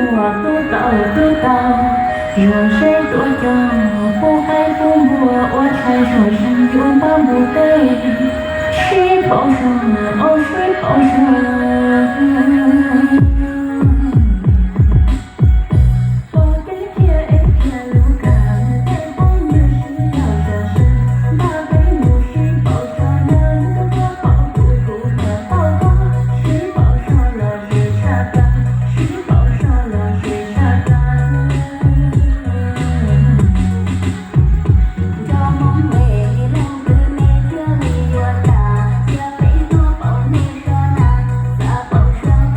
Ua tub tau tub tau, zoo seb tuaj coj pub qaib pub npua ua tshais zoo zoo yuav npab mus teb, sib pauv zog, ua sib pauv zog. Pom kev khiav es khiav lub kab, tej phooj ywg sib yaum zog seb, npaj kev mus sib pauv zog, yog tus tuaj pauv kuv, kuv tuaj pauv koj, sib pauv zog los ze tshaj plaws, sib pauv zog los ze tshaj plaws. Nco hmoob me leej twg me thiaj li yuav tag, cia peb tuaj pauv nej zog na, xav pauv zog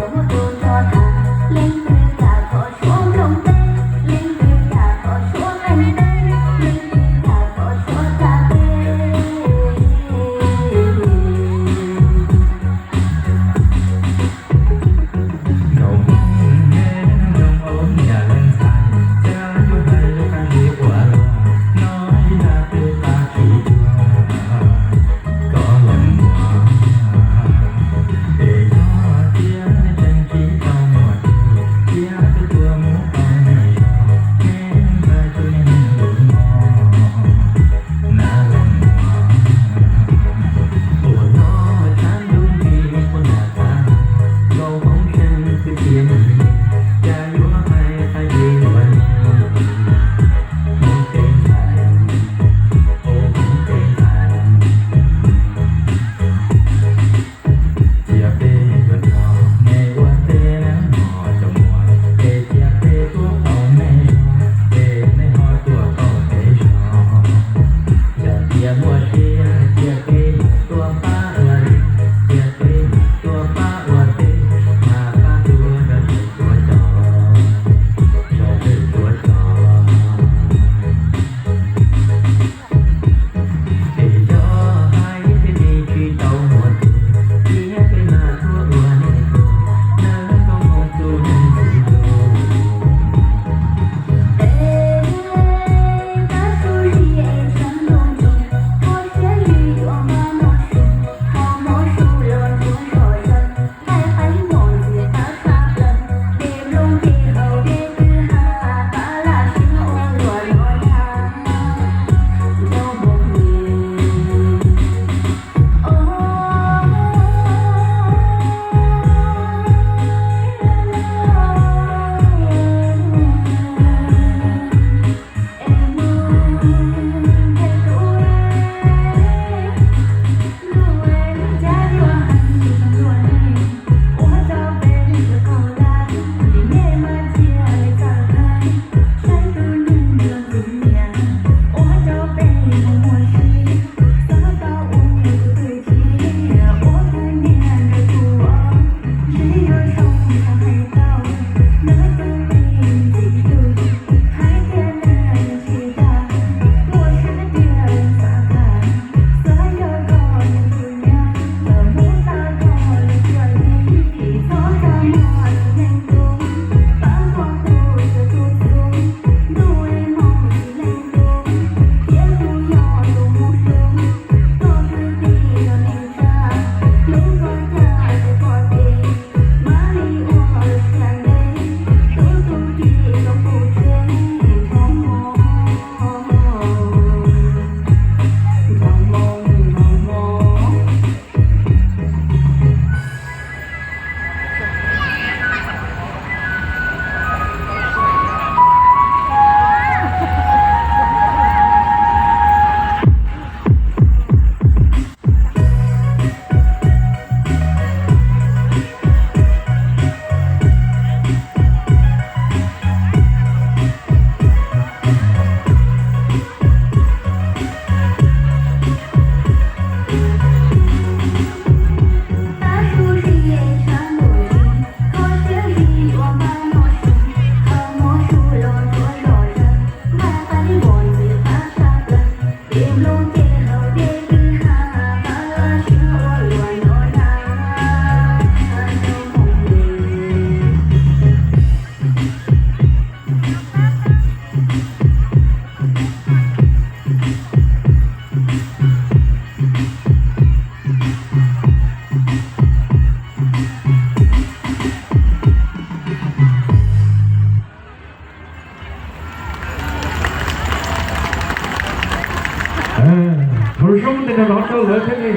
Zoo tej no rau lawv thiab ne.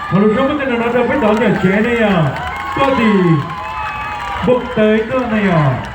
Ho lus zoo muab tej no no rau peb cov niam tsev ne yom, tuaj tim Npauj Tawv tuaj ne yom.